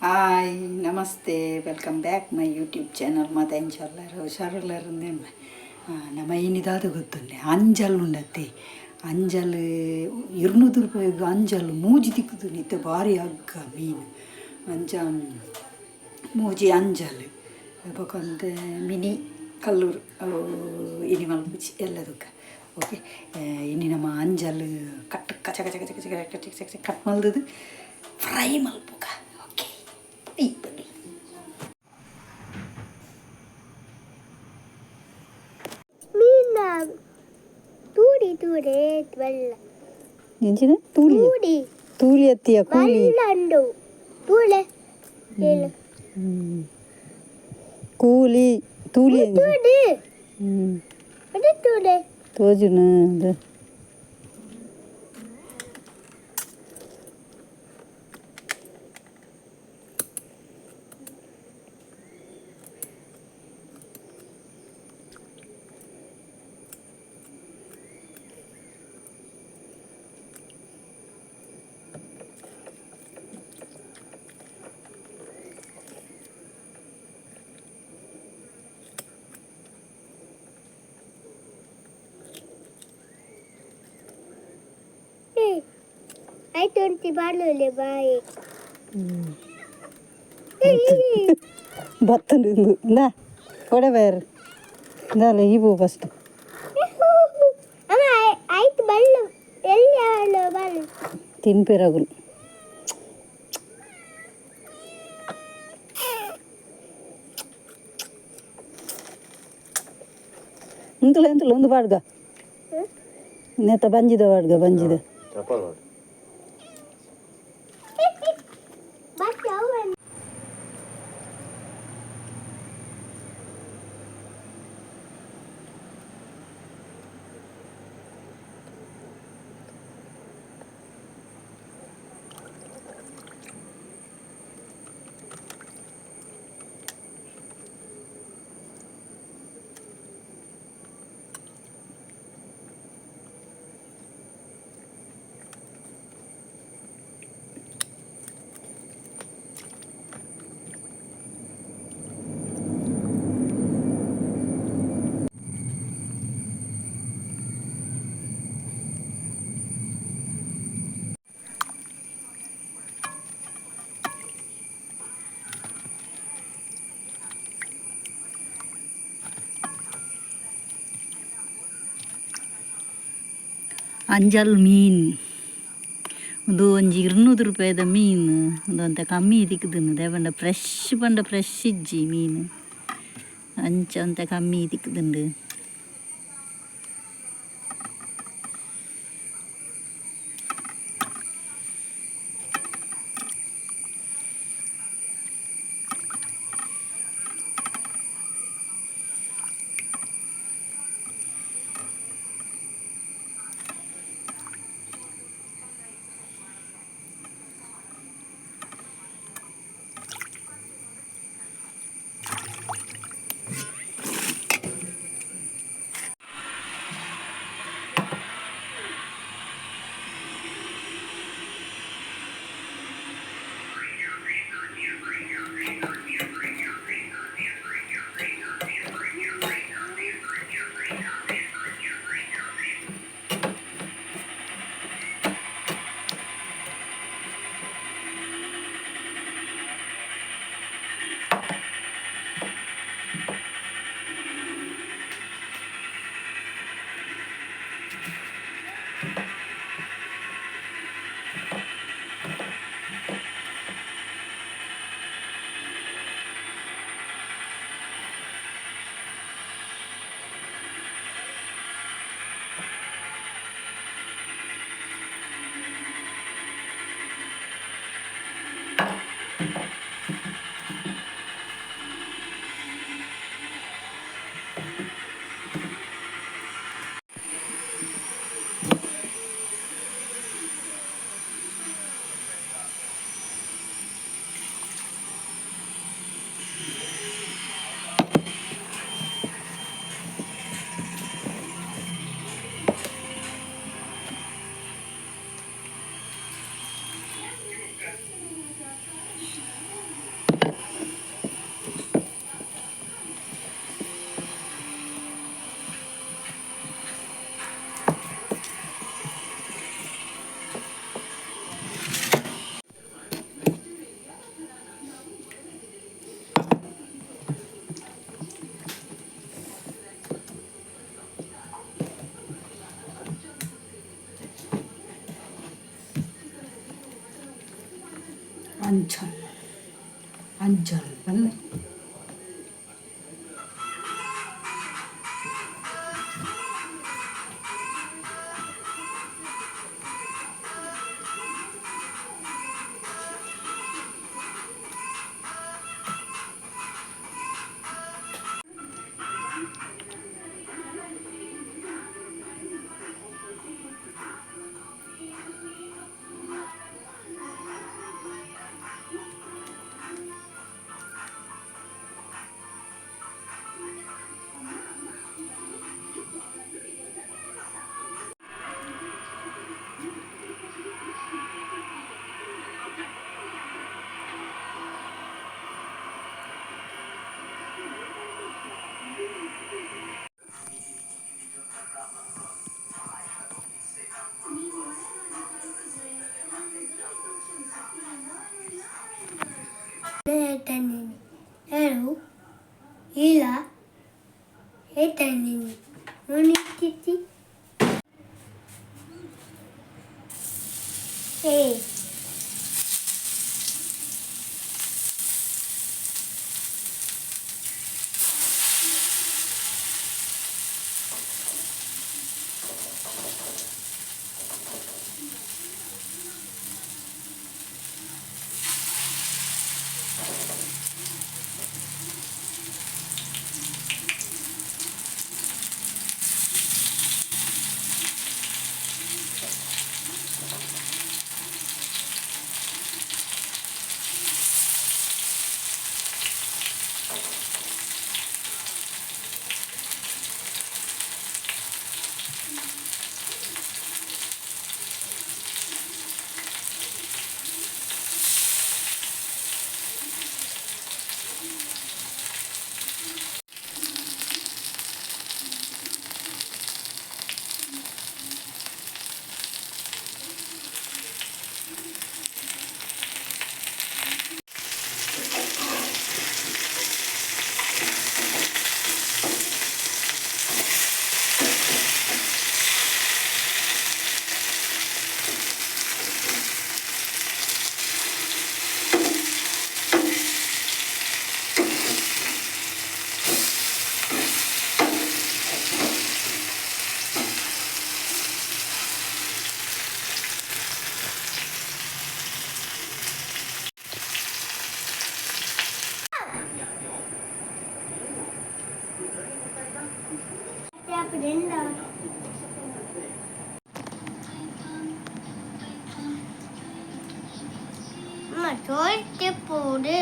Hi, namaste, welcome back my YouTube channel. ಮಾತ ಎಂಚಲ್ಲಾರ? ಹುಷಾರುಲ್ಲಾರ? ನಮ್ಮ ಇನಿದಾದ ಗೊತ್ತುಂಡೆ ಅಂಜಲ್ ಉಂಡತ್ತೆ. ಅಂಜಲ್ 200 ರೂಪಾಯಿಗೆ ಅಂಜಲ್ ಮೂಜಿ ತಿಕ್ಕುದು. ಇತ್ತೆ ಭಾರಿ ಅಗ್ಗ ಮೀನು. ಅಂಚ ಮೂಜಿ ಅಂಜಲ್ ಬೊಕ ಒಂತೆ ಮಿನಿ ಕಲ್ಲೂರು. ಅವು ಇನಿ ಮಲ್ಪುಜಿ ಎಲ್ಲದಕ್ಕ. ಓಕೆ, ಇನಿ ನಮ್ಮ ಅಂಜಲ್ ಕಟ್ ಕಚ ಕಚ ಕಚ ಕಚ ಕಚ ಕಚ ಕಚ ಕಟ್ ಮಲ್ದದು ಫ್ರೈ ಮಲ್ಪುಗ. ಓಕೆ, ಬನ್ನಿ. ಮೀನ ತೂಡಿ ತೂಡೆ ಬಲ್ಲ. ಎಂಚಿನ ತೂಲಿ? ತೂಡಿ. ತೂಲಿ ಅತ್ತಿಯ ಕೂಲಿ. ಬಲ್ಲಂಡು ತೂಳೆ ಏನು? ಕೂಲಿ ತೂಲಿ. ತೂಡಿ. ಅದೇ ತೂಡೆ. ತೋಜುನ ಅದು. ಏ ಆಯ್ತು ಅಂತಿ ಬಾರ್ಲುಲೆ ಬಾಯಿ. ಬತ್ತುಂಡು ಇಂದು. ಇಂದಾ ಕೊಡೆ ಬೇರೆ ಇಂದಾಲ ಈ ಪೂ ಫಸ್ಟ್. ಅಮ್ಮ, ಆಯ್ತು ಬಲ್ಲು ಎಲ್ಲಿ ಬಲ್ಲು ಬಲ್ಲು. ತಿನ್ಪಿರಗುಲು. ಇಂತುಲ ಇಂತುಲ ಒಂದು ಪಾಡ್ಗ. ನೆತ್ತ ಬಂಜಿದ ಪಾಡ್ಗ ಬಂಜಿದ. ಚಪ್ಪಲ್ ಮಾಡಿ. ಬಟ್ ಅವ. ಅಂಜಲ್ ಮೀನ್ ಒಂದು ಒಂಜಿ 200 ರೂಪಾಯಿದ ಮೀನು. ಒಂದು ಒಂತೆ ಕಮ್ಮಿ ತಿಕ್ಕುದುಂಡು. ದಾಯೆ ಪಂಡ ಫ್ರೆಶ್ ಪಂಡ ಫ್ರೆಶ್ ಇಜ್ಜಿ ಮೀನು. ಅಂಚ ಒಂತೆ ಕಮ್ಮಿ ತಿಕ್ಕುದುಂಡು. ಅಂಚಲ್ ಅಂಚಲ್ ಬಲ್ಲ. ಹೇಳು ಇಲ್ಲ ಹೇಳ್ತಾನೆ ಮುನಿತಿತಿ ಏ. ಅಮ್ಮ, ತೋರಿಸಿ போடு.